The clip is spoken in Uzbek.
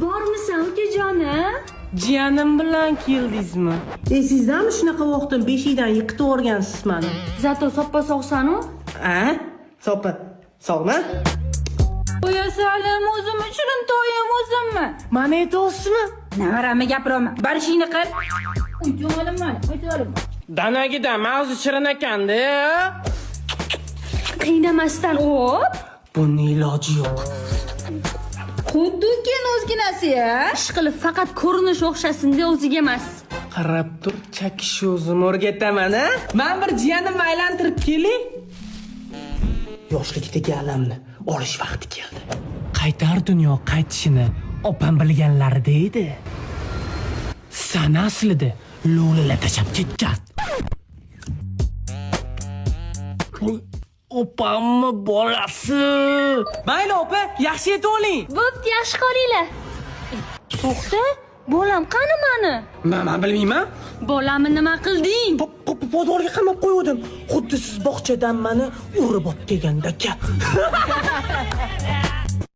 Bormisan, ukajonim? Jiyanim bilan keldingizmi? Esingizdami, shunaqa vaqtim beshikdan yiqitib yuborgansiz mani? Зато soppa sog'san-u. A? Soppa. Sog'mi? Qo'yasalim o'zimmi, shirin toyim o'zimmi? Mani aytyapsizmi? Navaramni gapiraman. Bar ishingni qil. Uy, jonim mani, uy jonim. Danagida mavzu shirin ekanda. Qiynamasdan o'p. Buni iloji yo'q. Xuddi ukani o'zginasi ya. Ish qilib faqat ko'rinish o'xshasin-da, o'ziga emas. Qarab tur, chakish o'zim o'rgataman, a? Man bir jiyanimni aylantirib kelay. Yoshlikdagi alamni olish vaqti keldi. Qaytar dunyo qaytishini opam bilganlarida edi. Sana aslida lo'lila tashlab ketgan. Opamni bolasi. Mayli opa, yaxshi yetib oling. Bo'pti, yaxshi qolinglar. To'xta, bolam qani mani? Men bilmayman. Bolamni nima qilding? Podvolga qamab qo'yuvdim. Xuddi siz bog'chadan mani urib olib kelgandaka.